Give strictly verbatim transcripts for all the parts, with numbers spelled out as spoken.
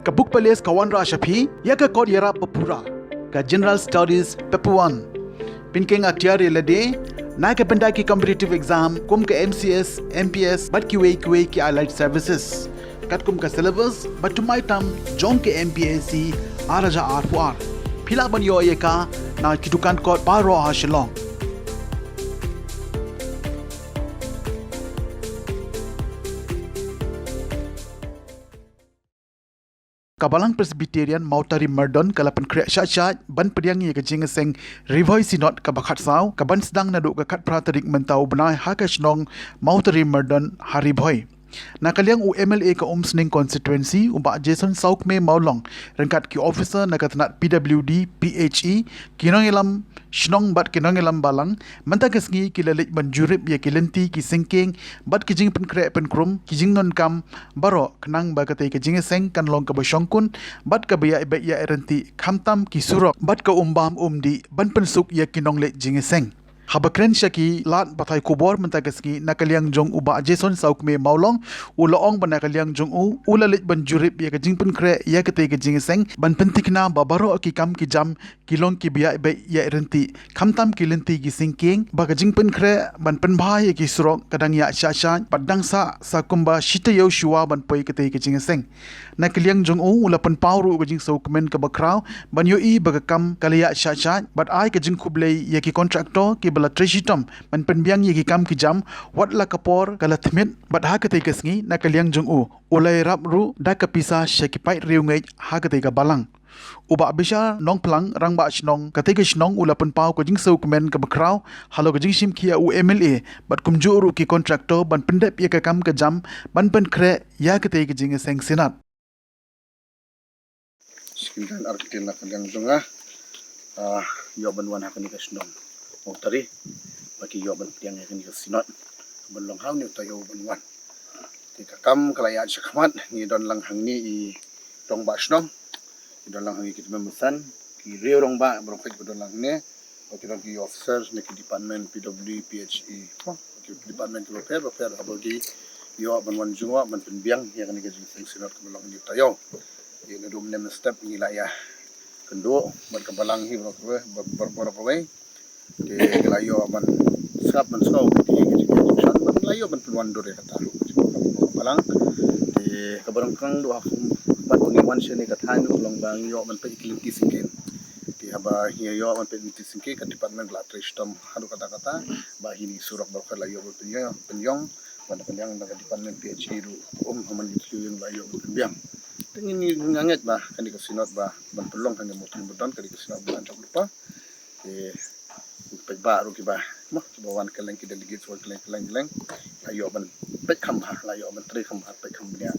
Ka Book Palace ka wanrah sha phi ïa ka kot ïarap ba pura, ka General Studies Paper One. Pynkheiñ atiar ïa lade na ka bynta ki competitive exam kum ka M C S, M P S bad kiwei kiwei ki allied services. Katkum ka syllabus ba thymmai tam jong ka M P S C ar hajar arphew ar. Phi lah ban ïoh ïa ka na ki dukan kot baroh ha Shillong. Ka Balang Presbyterian Mawtari Myrdon ka la pynkhreh shah shah ban pdiang ïa ka jingïaseng Ri Bhoi Synod kaba khatsaw, kaban sdang naduh ka khatphra tarik mynta u bnai ha ka shnong Mawtari Myrdon ha Ri Bhoi. Na ka liang u M L A ka Umsning Constituency, u Bah Jason Sawkmie Mawlong, ryngkat ki officer na ka tnat P W D, P H E, ki nongïalam shnong bad ki nongïalam balang, mynta ka sngi ki la leit ban jurip ïa ki lynti ki syngkien bad ki jingpynkhreh pynkrum, ki jingdonkam baroh, khnang ba katei ka jingïaseng kan long kaba shongkun bad kaba ïaibeit ïaryntih, khamtam ki surok bad ka um bam um dih ban pynsuk ïa ki nongleit jingïaseng. Haba kren sha ki lad pathai khubor mynta ka sngi, na ka liang jong u Bah Jason Sawkmie Mawlong, u la ong ba na ka liang jong u, u la leit ban jurip ïa ka jingpynkhreh ïa katei ka jingïaseng, ban pynthikna ba baroh ki kam ki jam ki long kiba ïaibeit ïaryntih, khamtam ki lynti ki syngkien, ba ka jingpynkhreh ban pynbha ïa ki surok ka dang ïaid shah shah bad dang sah sa kumba shi taïew shuwa ban poi katei ka jingïaseng. Na ka liang jong u, u la pynpaw ruh ka jingsngewkmen kaba khraw ban ïohi ba ka kam ka la ïaid shah shah bad ai ka jingkhublei ïa ki contractor kiba la trei shitom ban pynbiang ïa ki kam ki jam, wat la ka por ka la thmit. Bad ha katei ka sngi, na ka liang jong u, u la ïarap ruh da ka pisa sha ki paid riewngeit ha katei ka balang. U Bah Bishar Nongphlang, Rangbah Shnong katei ka shnong, u la pynpaw ka jingsngewkmen kaba khraw halor ka jingshim khia u M L A bad kumjuh ruh ki contractor ban pyndep ïa ka kam ka jam ban pynkhreh ïa katei ka jingïaseng Synod. Skin dan arkitin na ka liang jong nga, ah, ïoh ban wan ha kane ka shnong Mawtari ba ki ïoh ban pdiang ïa kane ka Synod ban long ha une u taïew ban wan. Te ka kam ka la ïaid shakhmat, ngi don lang hangne i rangbah shnong, ngi don lang hangne ki tymmen basan, ki riew rangbah baroh kawei ba don lang hangne, ba ki don ki officer na ki department P W D, P H E, mo, ki department kiba pher ba pher, haba ki ïoh ban wan jngoh ban pynbiang ïa kane ka jingïaseng Synod kaba long ha une u taïew. Ïa naduh mynne mynstep ngi la ïakynduh bad ka balang hi baroh kawei, ba-, ba-, baroh kawei. Te ngi la ïoh ban sngap ban sngew ïa ka jingïaid jingshon bad ngi la ïoh ban pynwandur ïa kata ruh ka jingïaid jingshon ka balang. Te kaba donkam duh ha kum bad ba ngi wan shane ka thaiñ ruh long ba ngi ïoh ban peit ïa ki lynti syngkien. Te haba ngi ïoh ban peit lynti syngkien, ka department la trei shitom haduh katta katta ba hi ki surok baroh kawei la ïoh ban pynïong, pynïong. Bad na ka liang na ka department P H E ruh, um, ha man ki thliew ïing la ïoh ban pynbiang. Te ngi, ngi, nga ngeit ba kane ka Synod ba ban pynlong hangne Mawtari Myrdon ka dei ka Synod ba la jop lypa. Te ki paidbah ruh kiba, mo, kiba wan kylleng, ki delegates wan kylleng kylleng kylleng, la ïoh ban peit kham bha, la ïoh ban trei kham bha, peit kham bniah.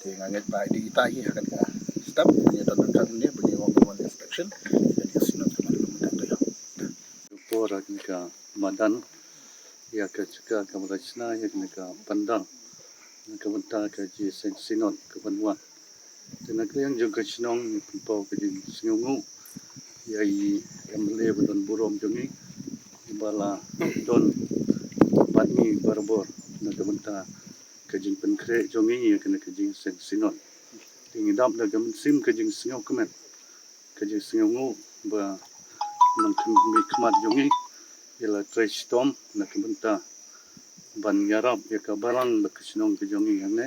Te nga ngeit ba dei kita hi ha kane ka step ngi don ryngkat mynne ba ngi wan, wan inspection ïa kane ka Synod kaba la long mynta. Por ha kane ka madan, ïa ka jaka kaba la shna, ïa kane ka pandal, na ka bynta ka jingïaseng Synod kaban wan. Te na ka liang jong ka shnong ngi pynpaw ka jingsngewnguh ïa i M L A ba don burom jong ngi, ba la don bad ngi barabor na ka bynta ka jingpynkhreh jong ngi ïa kane ka jingïaseng Synod. Te ngi dap da ka mynsiem ka jingsngewkmen, ka jingsngewnguh ba nang kham-, mihkhmat jong ngi i la trei shitom na ka bynta ban ïarap ïa ka balang bad ka shnong ka jong ngi hangne,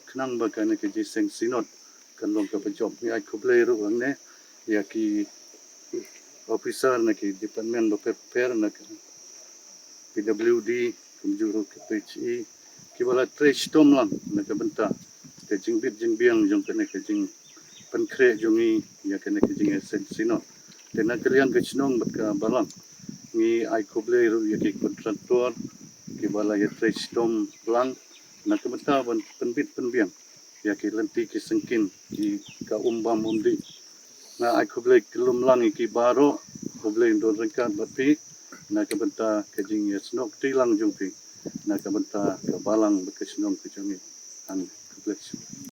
khnang ba kane ka jingïaseng Synod kan long kaba jop. Ngi ai khublei ruh hangne ïa ki officer na ki department bapher bapher, na ka P W D, kumjuh ruh ka P H E, kiba la trei shitom lang na ka bynta ka jingbit jingbiang jong kane ka jingpynkhreh jong ngi ïa kane ka jingïaseng Synod. Te na ka liang ka shnong bad ka balang, ngi ai khublei ruh ïa ki contractor kiba la ïatrei shitom lang na ka bynta ban pynbit pynbiang ïa ki lynti ki syngkien ki, ka um bam um dih. Nga ai khublei kyllum lang ïa ki baroh, khublei don ryngkat bad phi na ka bynta ka jingïasnoh kti lang jong phi na ka bynta ka balang bad ka shnong ka jong ngi. Amen. God bless you.